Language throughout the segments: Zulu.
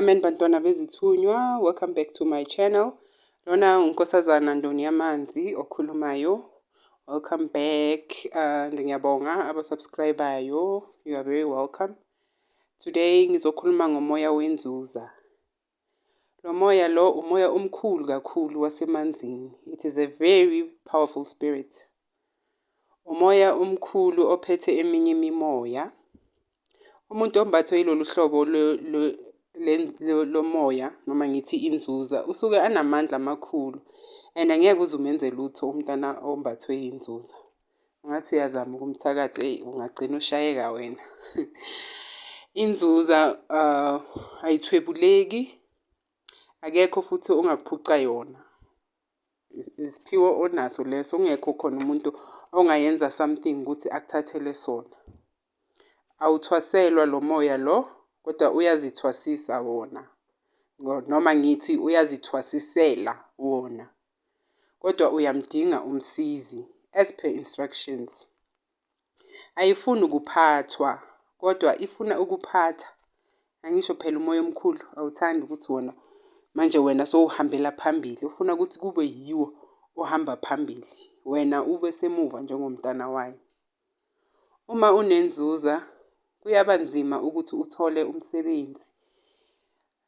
Amen bantwana bezithunywa, welcome back to my channel. Lona uNkosazana Ndoni Yamanzi okhulumayo. Welcome back and ngiyabonga aba-subscribe-ayo. You are very welcome. Today ngizokhuluma ngomoya wenzuza. Lo moya lo umoya omkhulu kakhulu wasemanzini. It is a very powerful spirit. Umoya omkhulu ophethe eminye imimoya. Umuntu ombathwe yilolu hlobo lomoya noma ngithi inzuza usuke anamandla amakhulu and angeke uze umenze lutho umntana ombathwe yinzuza. Ungathi uyazama ukumthakatha, eyi, ungagcina ushayeka wena. Inzuza ayithwebuleki, akekho futhi ongakuphuca yona. Isiphiwo onaso leso, kungekho khona umuntu ongayenza something ukuthi akuthathele sona. Awuthwaselwa lo moya lo, kodwa uyazithwasisa wona, noma ngithi uyazithwasisela wona. Kodwa uyamdinga umsizi as per instructions. Ayifuni ukuphathwa kodwa ifuna ukuphatha. Angisho phela umoya omkhulu awuthandi ukuthi wona manje wena sowuhambela phambili, ufuna ukuthi kube yiwo ohamba phambili, wena ube semuva njengomntana wayo. Uma unenzuza kuyaba nzima ukuthi uthole umsebenzi.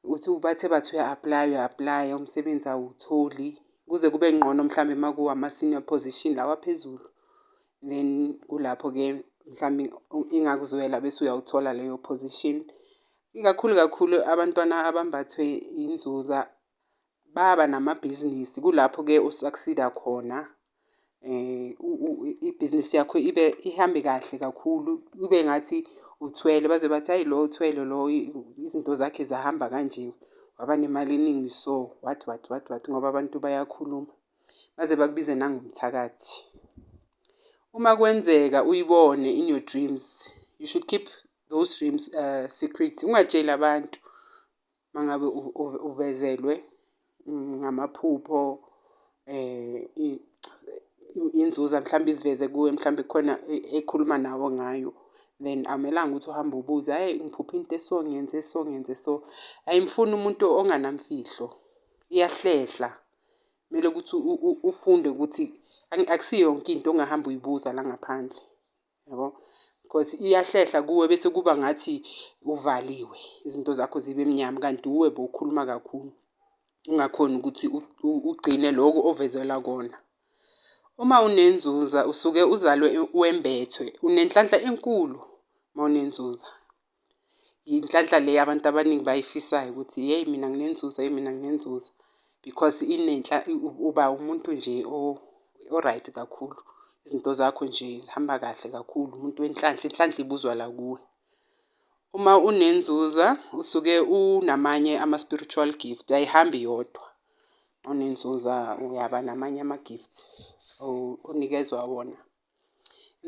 Uthi bathe bathi uya-apply-a, uya-apply-a umsebenzi awuwutholi, kuze kube ngqono mhlambe makuwu ama-senior position lawa aphezulu. Then kulapho-ke mhlambe ingakuzwela bese uyawuthola leyo position. Ikakhulu kakhulu abantwana abambathwe inzuza baba namabhizinisi, kulapho-ke o-succeed-a khona. Ibhizinisi yakho ibe ihambe kahle kakhulu, kube ngathi uthwele baze bathi, hhayi lo uthwele lo, izinto zakhe zahamba kanje, waba nemali eningi so, what what what what, ngoba abantu bayakhuluma baze bakubize nangomthakathi. Uma kwenzeka uyibone in your dreams, you should keep those dreams secret. Ungatsheli abantu uma ngabe uvezelwe ngamaphupho, inzuza mhlawumbe iziveze kuwe, mhlawumbe kukhona ekhuluma nawe ngayo. Then akumelanga ukuthi uhambe ubuza, hhayi, ngiphuphe into eso, ngiyenze so, ngiyenze so. Ayimfuni umuntu onganamfihlo, iyahlehla. Kumele ukuthi ufunde ukuthi akusiyo yonke into ongahamba uyibuza la ngaphandle, yabo. Because iyahlehla kuwe bese kuba ngathi uvaliwe, izinto zakho zibe mnyama kanti wuwe bowukhuluma kakhulu, ungakhoni ukuthi ugcine lokhu ovezelwa kona. Uma unenzuza usuke uzalwe wembethwe, unenhlanhla enkulu uma unenzuza. Inhlanhla le abantu abaningi bayifisayo ukuthi, yeyi, mina nginenzuza, yeyi, mina nginenzuza. Because uba umuntu nje o-right kakhulu. Izinto zakho nje zihamba kahle kakhulu, umuntu wenhlanhla, inhlanhla ibuzwa la kuwe. Uma unenzuza usuke unamanye ama-spiritual gift, ayihambi yodwa. Unenzuza uyaba namanye ama-gifts onikezwa wona.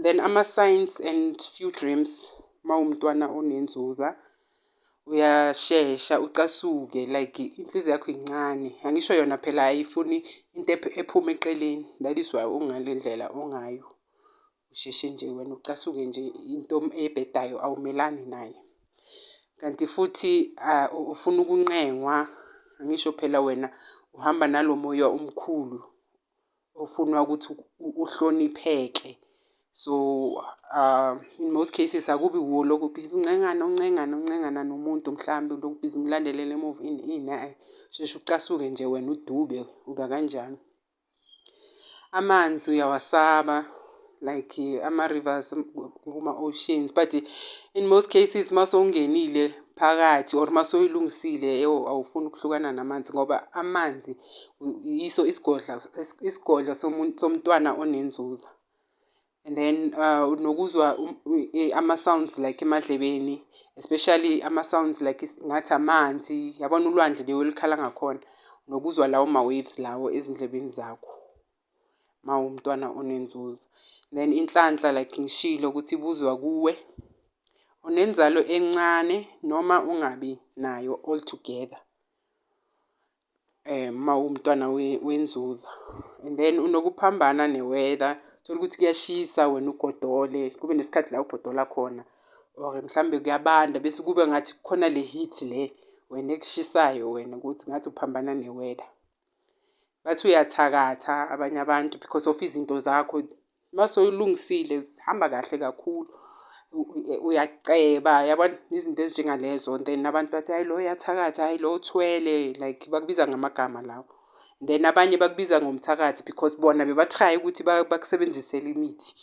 Then ama-signs and few dreams mawumntwana onenzuza, uyashesha ucasuke, like inhliziyo yakho incane. Angisho yona phela ayifuni into ephuma eqeleni, that is why ungale ndlela ongayo. Usheshe nje wena ucasuke nje, into ebhedayo awumelani nayo. Kanti futhi ufuna ukunqengwa, angisho phela wena uhamba nalo moya omkhulu ofunwa ukuthi uhlonipheke. So in most cases akubi wuwo lokhu busy uncengana, uncengana, uncengana nomuntu, mhlawumbe ulokhu busy umlandelela emuva, ini ini, usheshe ucasuke nje wena udube, uba kanjalo. Amanzi uyawasaba, like ama-rivers kuma-oceans, but in most cases mase ungenile phakathi or mase uyilungisile, yo, awufuni ukuhlukana namanzi ngoba amanzi yiso isigodlo somntwana onenzuza. And then nokuzwa ama-sounds like emadlebeni, especially ama-sounds like ngathi amanzi, yabona ulwandle le olukhala ngakhona, nokuzwa lawo ma-waves lawo ezindlebeni zakho mawumntwana onenzuzo. Then inhlanhla, like ngishilo ukuthi ibuzwa kuwe, unenzalo encane noma ungabi nayo altogether mawumntwana wenzuza. And then unokuphambana ne-weather, uthole ukuthi kuyashisa wena ugodole, kube nesikhathi la ugodola khona or mhlambe kuyabanda bese kube ngathi kukhona le heat le. Wena ekushisayo wena ukuthi ngathi uphambana ne-weather. Bathi uyathakatha abanye abantu because of izinto zakho mase uyilungisile zihamba kahle kakhulu. Uyaceba yabona, izinto ezinjengalezo. Then abantu bathi, hhayi lo uyathakatha, hhayi lo uthwele, like bakubiza ngamagama lawo. Then abanye bakubiza ngomthakathi because bona beba-try-a ukuthi bakusebenzisele imithi.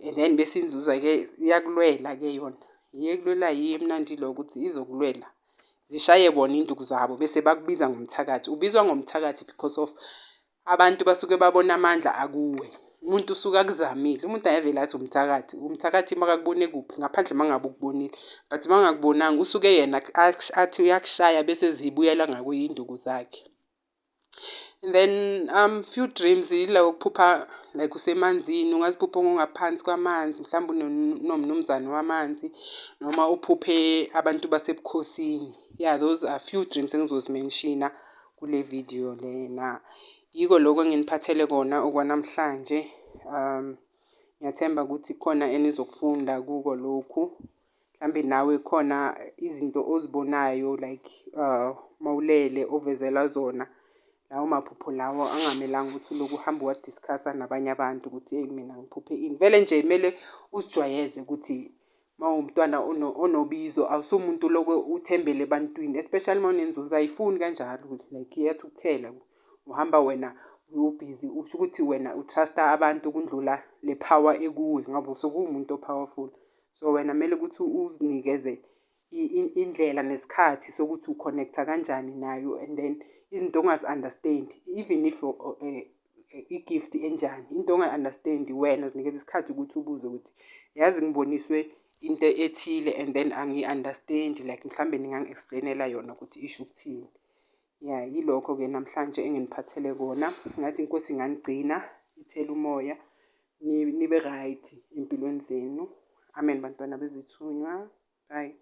And then bese inzuza-ke iyakulwela-ke yona. Yiyo ekulwelayo, yiyo emnandi iloko ukuthi izokulwela. Zishaye bona iy'nduku zabo bese bakubiza ngomthakathi. Ubizwa ngomthakathi because of abantu basuke babona amandla akuwe. Umuntu usuke akuzamile, umuntu angevele athi umthakathi. Umthakathi makakubone kuphi? Ngaphandle uma ngabe ukubonile, but uma engakubonanga usuke yena athi uyakushaya bese zibuyela ngakuye iy'nduku zakhe. And then few dreams yila wokuphupha like usemanzini, ungaziphupha ungaphansi kwamanzi, mhlawumbe unomnumzane wamanzi noma uphuphe abantu basebukhosini. Yeah, those are few dreams engizozi-mention-a kule video lena. Yiko lokho enginiphathele kona okwanamhlanje. Ngiyathemba ukuthi khona enizokufunda kuko lokhu. Mhlambe nawe khona izinto ozibonayo like mawulele ovezela zona. Lawo maphupho lawo angamelanga ukuthi ulokhu uhambe uwa-discuss-a nabanye abantu ukuthi eyi mina ngiphuphe ini. Vele nje kumele uzijwayeze ukuthi mawumntwana onobizo awusumuntu olokhu uthembele ebantwini, especially mawunenzuzo ayifuni kanjalo like iyathukuthela. Uhamba wena ubhizi usho ukuthi wena u-trust-a abantu ukundlula le power ekuwe ngoba usuke uwumuntu o-powerful. So wena kumele ukuthi uzinikeze indlela nesikhathi sokuthi u-connect-a kanjani nayo and then izinto ongazi-understand-i even if i-gift enjani, into ongayi-understand-i wena zinikeza isikhathi ukuthi ubuze ukuthi yazi ngiboniswe into ethile and then angiyi-understand-i like mhlambe ningangi-explain-ela yona ukuthi isho ukuthini. Ya, yilokho-ke namhlanje enginiphathele kona. Ngathi inkosi inganigcina, ithele umoya, nibe right empilweni zenu. Amen bantwana bezithunywa. Bye.